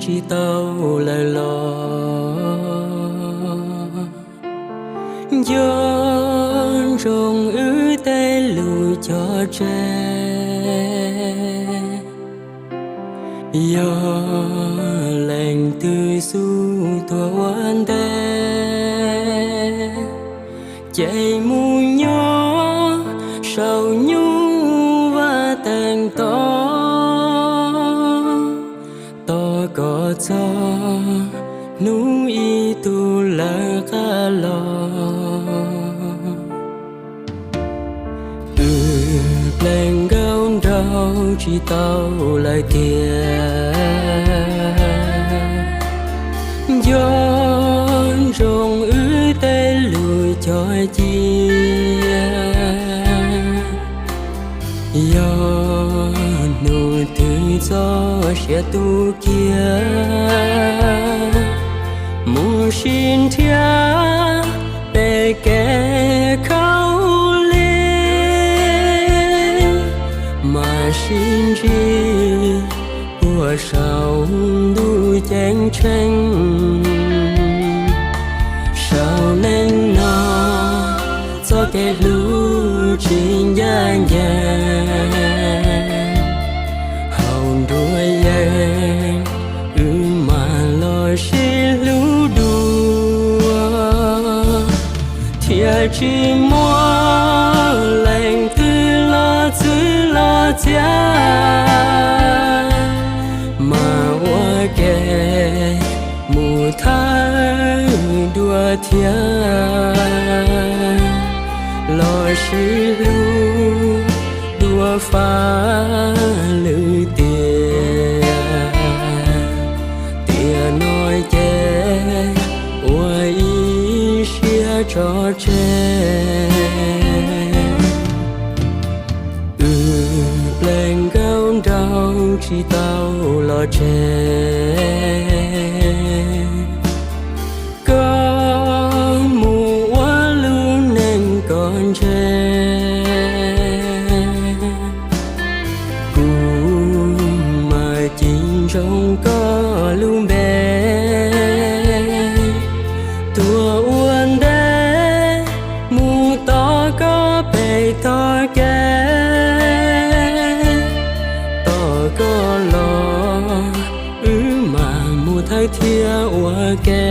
tsis tau lawm los, nco ntsoov wb tej lus cog tseg. Yog leej twg xub tuag ua ntej, ces mus nyob saum nyuj vaj teev toj, tos kom txog hnub ib tug lawv qab los. Wb pleev nkauj nraug tsis tau lawm tiag, nco ntsoov wb tej lus cog cia. Yog hnub twg txoj sia tu kiag, mus sib nrhiav pem kev khaub lig, mam sib ntsib puag saum ntuj ceeb tsheej. Saum neej no txoj kev hlub tsis ncaj ncees, haus nruas yees wb mam los sib hlub dua, thiaj tsis muaj leej twg los txwv los txiav, mas ua ke mus thawj dua thiab, los sib hlub dua faj lwm tiam. Tiam no ces ua ib siab tso tseg. Wb pleev nkauj nraug tsis tau los tseg, koj mus ua lub neej koj ntshe, kuv mam cim ntsoov koj lub npe, tuaj ua ntej mus tos koj pem tog kev, tos koj los wb mam mus thawj thiab ua ke.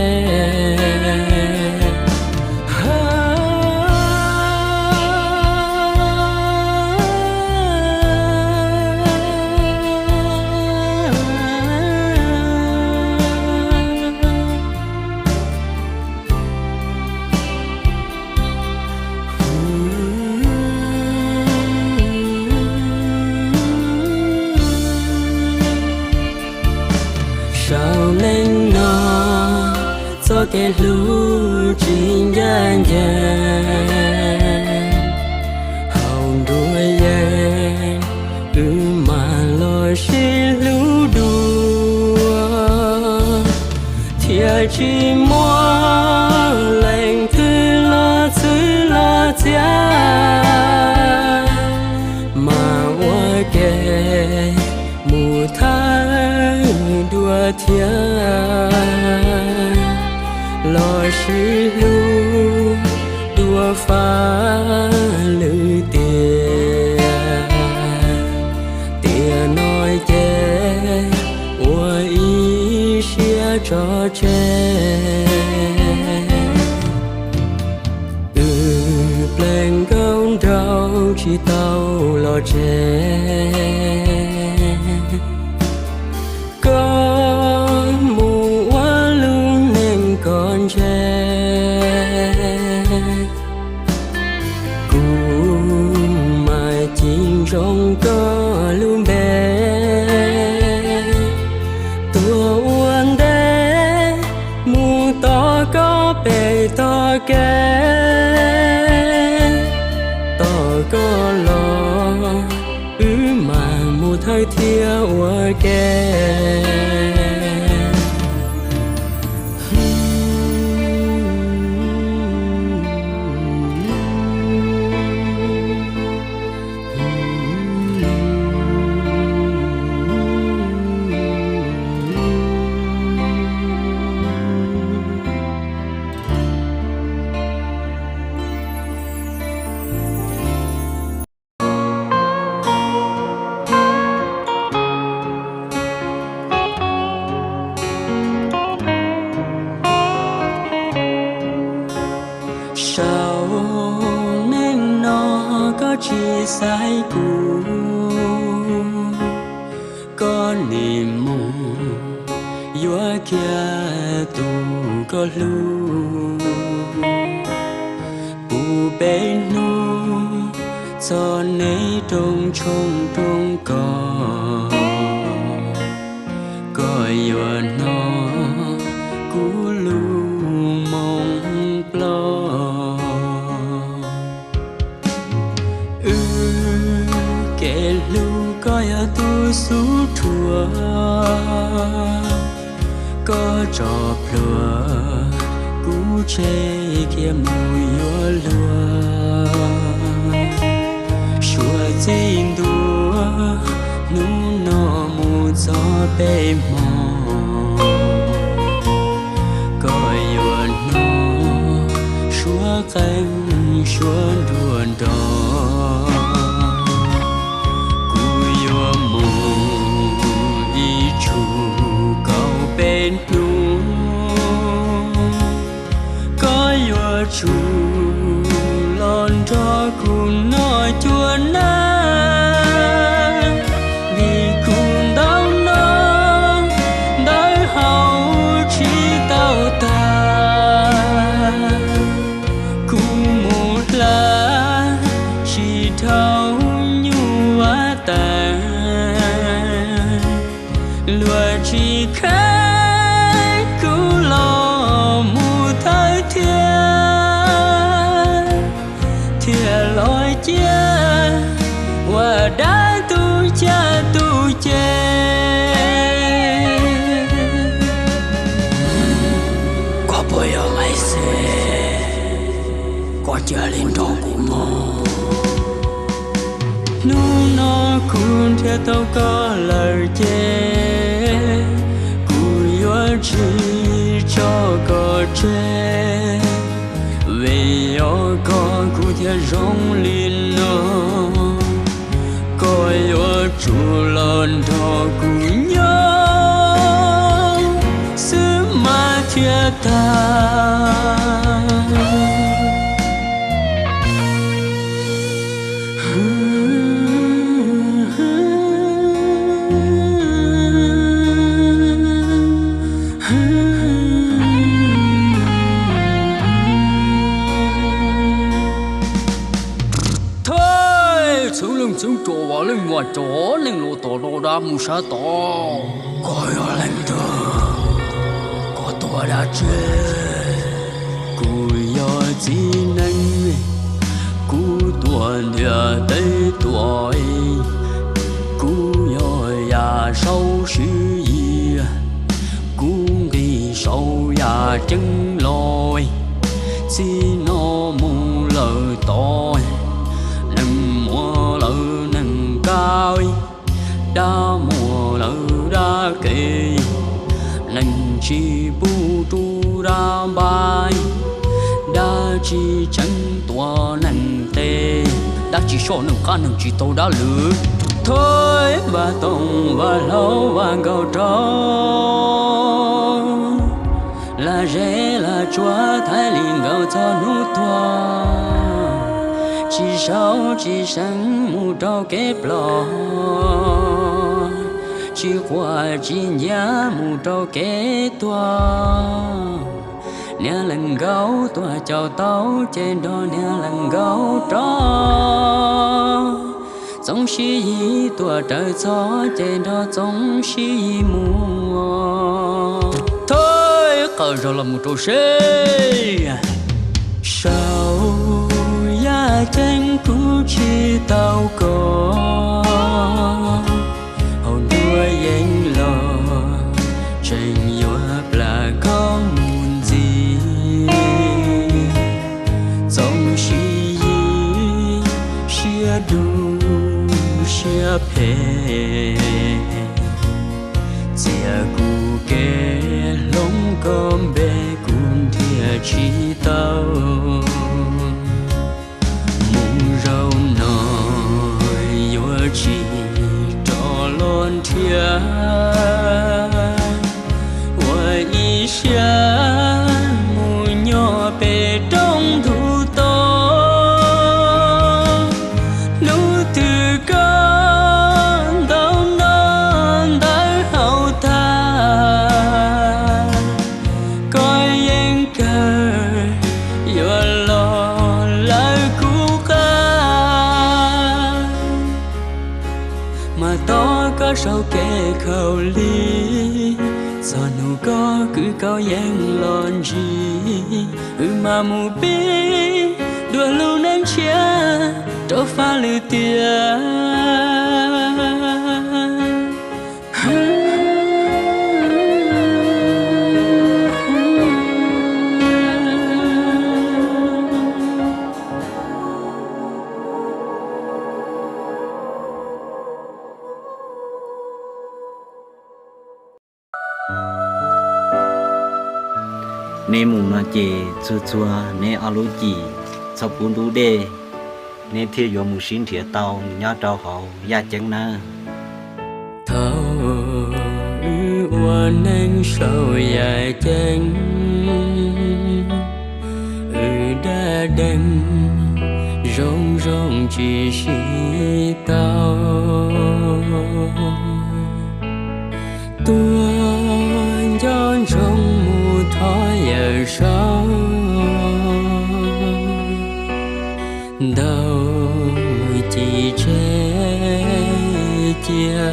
Saum neej no txoj kev hlub tsis ncaj ncees, haus nruas yees wb mam los sib hlub dua, thiaj tsis muaj leej twg los txwv los txiav, mas ua ke mus thawj dua thiab, los sib hlub dua faj lwm tiam. Tiam no ces ua ib siab tso tseg. Wb pleev nkauj nraug tsis tau los tseg, koj mus ua lub neej koj ntshe, kuv mam cim ntsoov koj lub npe, tuaj ua ntej mus tos koj pem tog kev, tos koj los wb mam mus thawj thiab ua ke. tsis xaiv kuv, koj nim mus yuav kiag tus koj hlub. Puv peb hnub txog neb rooj tshoob rooj kos, koj yuav hnov kuv lus moo ploj. Wb kev hlub koj yog tus xub dhuav, koj tso plhuav kuv tseg kiag mus yuav luag. Suav txij ntua hnub no mus txog peb hmo, koj yuav hnov suav qeej suav nruab nrog. Kuv yuav mus ib tsug kaum peb hnub, koj yuav tsum los nrog kuv noj cua nab, vim kuv ntau noj ntau haus tsis tau tag. Kuv mus hlab tsis dhau nyuj vaj tas, luag tsis kheev kuv los mus thawj thiab, thiaj los cia ua dab tu caj tu ces. Koj puas yog Maiv Xis? Koj cia li nrog kuv mus. Hnub no kuv nrhiav tau koj lawm ces kuv yuav tsis tso koj tseg. Vim yog koj kuv thiaj zoo li no, koj yuav tsum los nrog kuv nyob xwb mas thiaj tag. Thawj, txhua leej txhua tus, vam leej vam cov neeg los tom no dab mus sab tod. Koj yog leej twg? Koj tuav dab tsi? Kuv yog txiv neej, kuv tuav ntiaj teb tuaj. Kuv yog yaj saub sib yig, kuv nqis saum yaj ceeb los. Txij no mus lawm tod, neeg muaj lawm neeg kav, dab muaj lawm dab kev, neeg tsis pub rub dab npab, dab tsis tseev tuav neeg tes, dab tsis soj neeg qab, neeg tsis tau dab lwm. Thawj, vaj toog vaj hlau vaj nkaus rau, lag zeb lag tsuag thaiv li nkaus txog hnub tuag, tsis saub tsis seev mus rau kev ploj, tsis quaj tsis nciab mus rau kev tuag. Niag leej nkaub tuaj caum tau ces nrog niag leej nkaub rov, Txoov Sib Yig tuaj raws txog ces nrog Txoov Sib Yig mus. Thawj, qaws zog los mus rau seb. Saum yaj ceeb kuv tsis tau koj, hauv nruab yeeb los tseem yuav plam koj mus ntxiv. Txoov Sib Yig siab dub siab phem, txia kuv kev hloov koj npe kuv nrhiav tsis tau. Mus zaum no yuav tsis rov los nrhiav, ua ib siab mus nyob pem roob ntug tod. Koj kwv koj yeej los ntsib, wb mam mus pib dua lub neej tshiab rau faj lwm tiam. Neb mus no ces txhua txhua neb ob lub cim txhob pub ntub dej, neb thiaj yuav mus sib nrhiav tau nyob rau hauv yaj ceeb nawb. Thaum wb ua neej saum yaj ceeb, wb dab deeg zoo zoo tsis sib tau. Tuaj nco ntsoov mus thov yawm saub, ntaus ci tseg cia,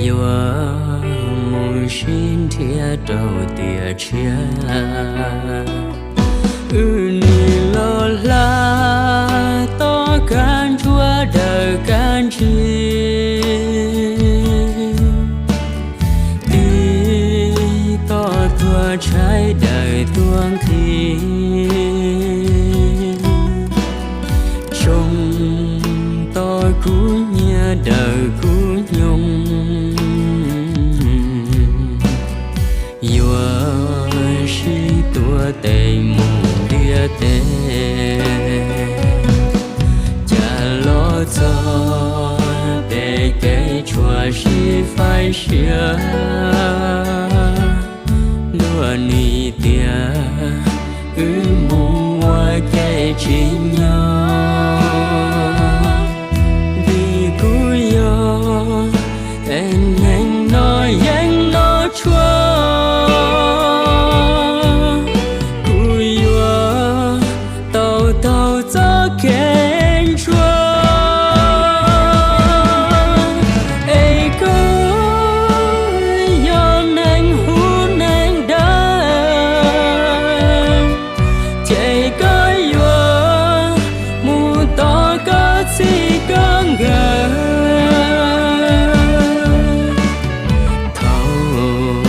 yuav mus sib nrhiav rau tiam tshiab. Wb nim los hla tom kab ntsuab dawm kab ntsig, tig tom tuag tshaib dawm tuag nqhis, tsoo tom kub nyiab dawm kub nyoog, yuav sib tuav tes mus ntiaj teb. Cas los txog pem kev tshuam sib faib siab, luag nim tias wb mus ua ke tsis nyob, vim kuv yog es neeg no yeej noj tshuaj, kuv yuav tau taug txoj kev ntsuag. Es koj yog neeg huv neeg daws, ces koj yuav mus tos koj txij koj nkawm. Thaum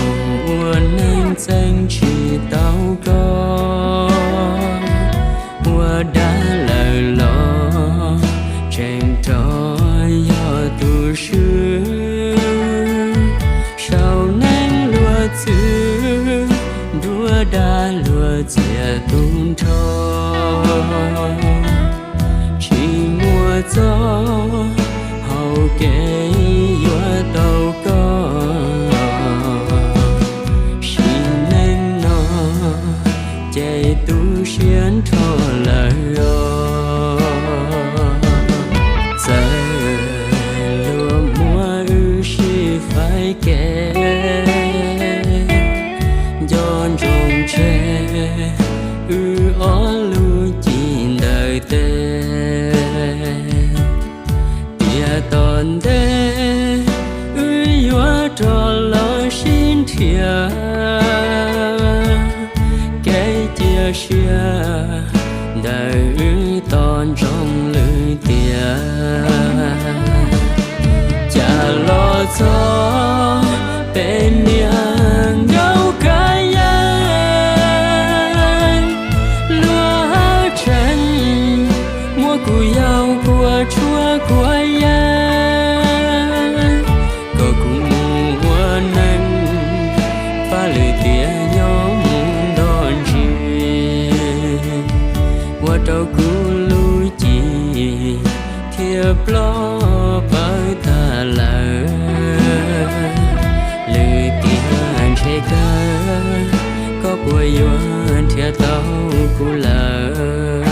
ua neej txeeb tsis tau koj, ua dab lawm los tseem rov yog tus swb. Sau neeg luag txwv, nruab dab luag txiav tu nrho, tsis muaj txoj hau kev yuav tau koj. Sim neej no ces tu siab nrho lawm os. Txawm luag muab wb sib faib kev, nco ntsoov tseg wb ob lub cim ntawm tes. Tiam tom ntej wb yuav rov los sib nrhiav, kev cia siab ntawm wb tos ntsoov lwm tiam. Cas los txog pem niam nkauj kab yeeb, luag hab tseem muab kuv yaug kua tshuab kua yeeb, kom kuv mus ua neeg, faj lwm tiam nyob mus nto ntsis, ua rau kuv lub cim thiaj ploj pawv tag lawm. Lwm tiam ntshe kawg koj puas yuav nrhiav tau kuv lawm.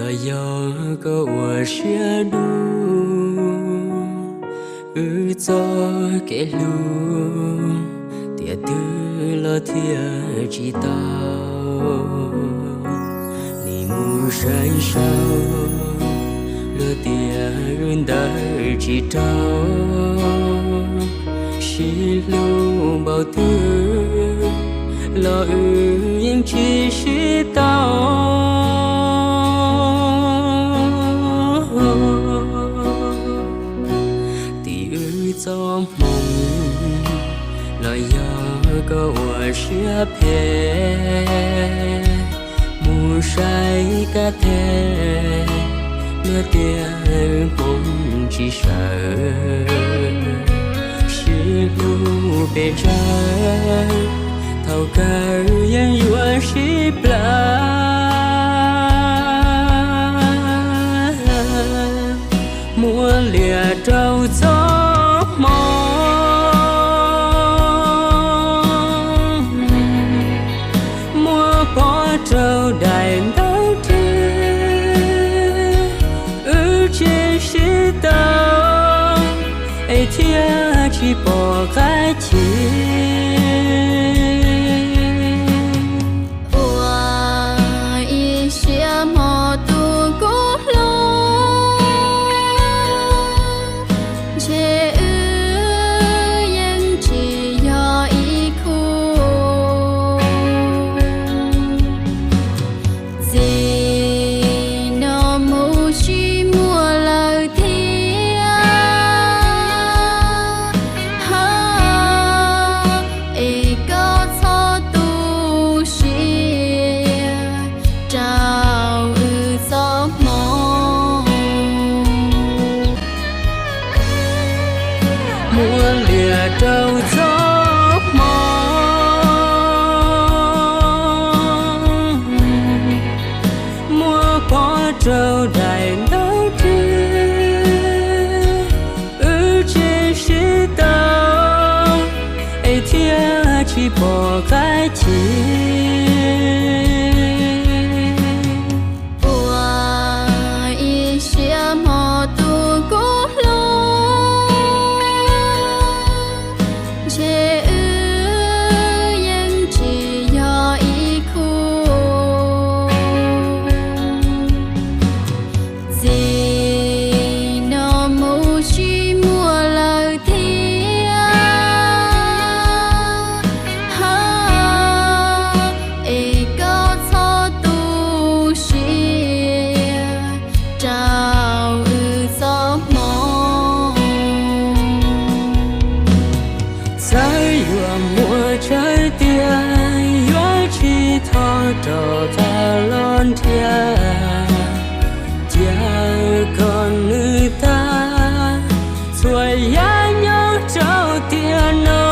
Los yog koj ua siab dub, wb txoj kev hlub tiam twg los thiaj tsis tau. Nim mus saib saib, luag tias wb ntawd tsis raug, sib hlub npaum twg los wb yeej tsis sib tau. Tim wb txoj hmoo, los yog koj ua siab phem, mus saib kab teg, luag tias wb hmoov tsis sawv, sib hlub pes tsawg, thaum kawg yeej yuav sib plawv. Muab liam rau txoj hmoo, muab pov rau daim ntawv twg, wb tsis sib tau, es thiaj tsis pom qab chim. Ua ib siab hmo tus kuv hlub, ntshe wb yeej tsis yog ib khub. Txij no mus tsis muaj lawm thiab, ha, es koj txhob tu siab rau wb txoj hmoo. Muab liam rau txoj hmoo, muab pov rau daim ntawv twg, wb tsis sib tau, es thiaj tsis pom qab chim. Ua ib siab hmo tus kuv hlub, ntshe wb yeej tsis yog ib khub. Txij no mus tsis muaj lawm thiab, ha, es koj txhob tu siab rau wb txoj hmoo. Txawm yuav muaj tsawg tiam, yuav tsis thov rov qab los nrhiav, cia kom nws tag txhua yam nyob rau tiam no.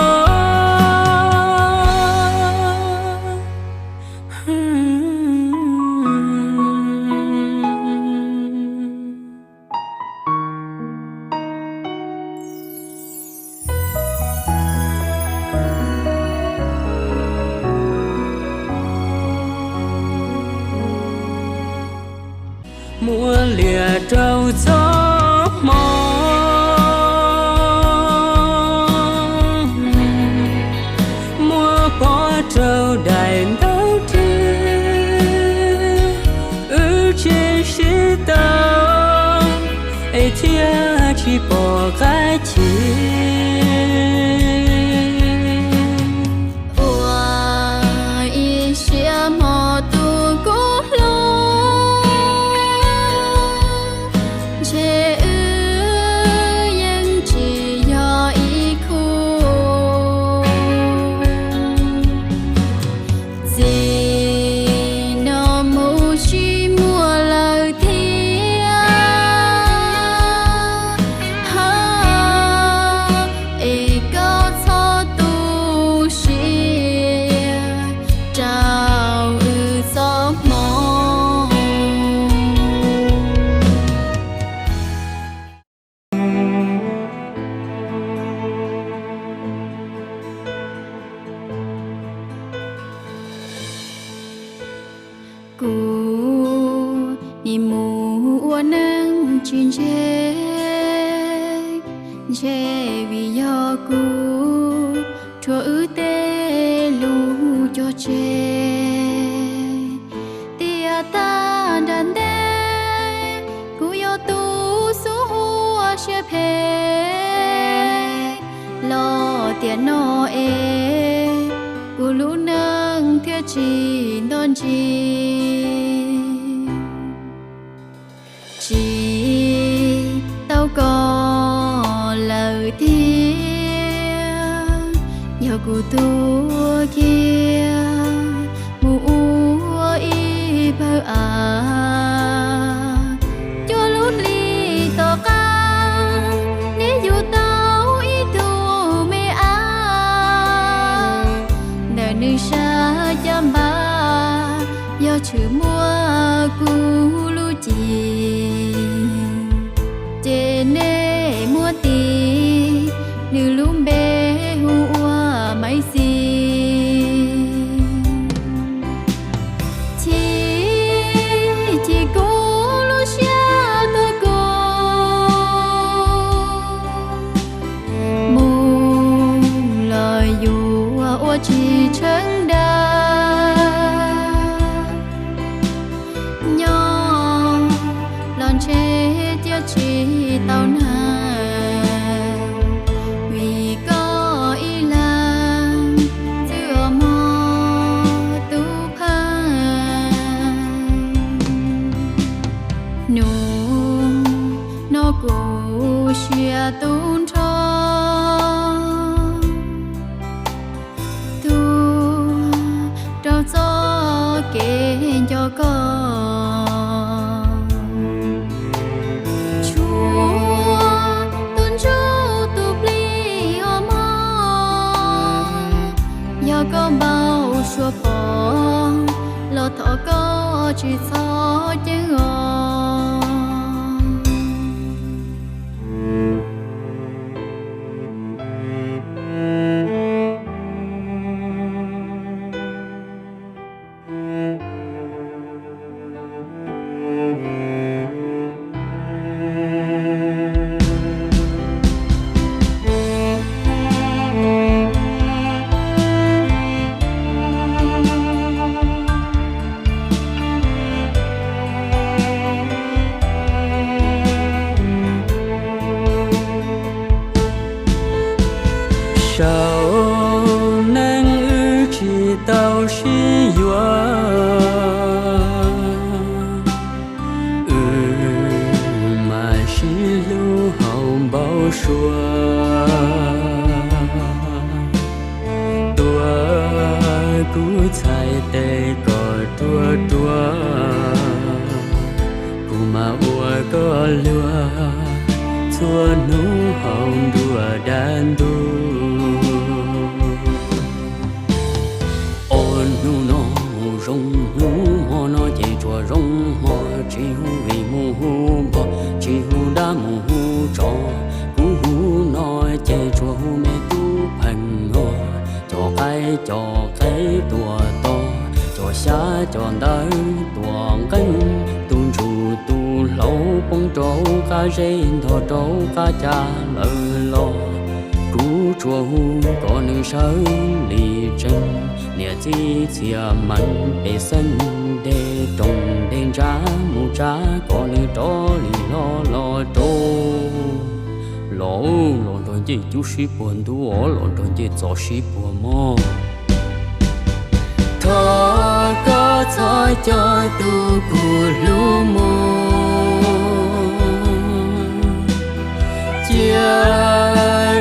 Muab liam rau txoj hmoo, muab pov rau daim ntawv twg, wb tsis sib tau, es thiaj tsis pom qab chim. Ua ib siab hmo tus kuv hlub, ntshe wb yeej tsis yog ib khub. Txij no mus tsis muaj lawm thiab, ha, Mus ua neej tsis ntse, ntshe vim yog kuv rhuav wb tej lus cog tseg. Tiam tag nram ntej kuv yog tus xub ua siab phem, los tiam no es kuv lub neej thiaj tsis nto ntsis. Tsis tau koj lawm tiag, yog kuv tuag kiag mus ua ib pawg av. Cuaj lub hlis tom qab neb yug tau ib tug me ab, ntawm nws sab caj npab yog tshwm muaj kuv lub cim, ces nej muab tis nws lub npe hu ua Maiv Xis. Chim chim kuv lub siab tuag kub, mus los yuav ua tsis tsheej dag. Nyob los ntshe cia tsis tau nag, vim koj ib leeg txwj os mog tub pheej. Hnub no kuv siab tu nrho, tuag rau txoj kev nco koj. Tshuav tus ntsuj tus plig os mog, yog koj npau suav pom los thov koj tsis txhob ceeb os. Saum neej wb tsis tau sib yuav, wb mas sib hlub haum npau suav. Tuav kuv txhais tes kom ruaj ruaj, kuv mas ua koj luag txhua hnub haum nruab dab ntub. Ob hnub no mus zoo, hnub hmo no ces tsuas zoo hmo, tsis hu vij mus hu npog, tsis hu dab mus hu tsov. Kuv hu no ces tsuas hu me tub pheej no, cov qaib cov qe tuaj tod, cov xyab cov ntawv tuaj nqeeb, tus ntsuj tus hlauv poob rau qab zeb ntog rau qab cag lawm los. Kuv tsuas hu kom nws sawv li tsees, niam txiv txhia meej pej xeem, dej roog dej ntsa mus tsa, kom nws rov li hlo los rau. Los, los nrog ncej cub sib puag ntuj os, los nrog ncej txos sib puag mog. Thov koj txhob coj tus kuv hlub mus, cia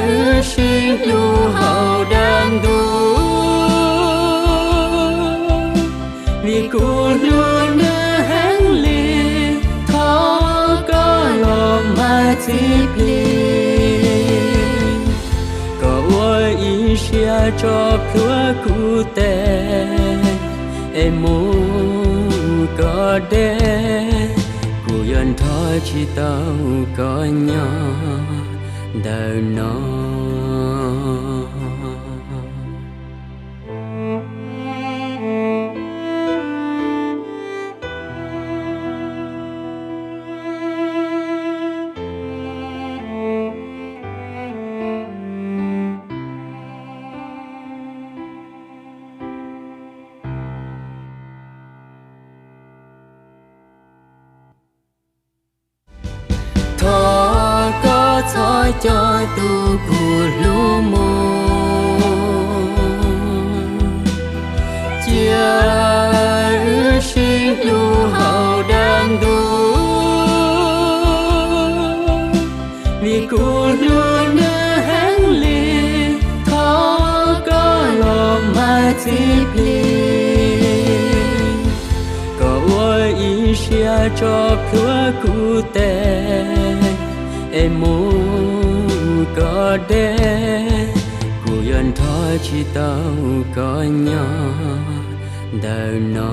wb sib hlub haum dab ntub. Vim kuv hlub nws heev li, thov koj los mas txib plig, kom ua ib siab tso plhuav kuv tes es mus koj deb. Kuv yuav nrog tsis tau koj nyob ntawm no. Txhob coj tus kuv hlub mus, cia wb sib hlub hauv daim ntuj. Vim kuv hlub nws heev li, thov koj los mas txib plig, kom ua ib siab tso plhuav kuv tes es mus koj deb. Kuv yuav nrog tsis tau koj nyob ntawm no.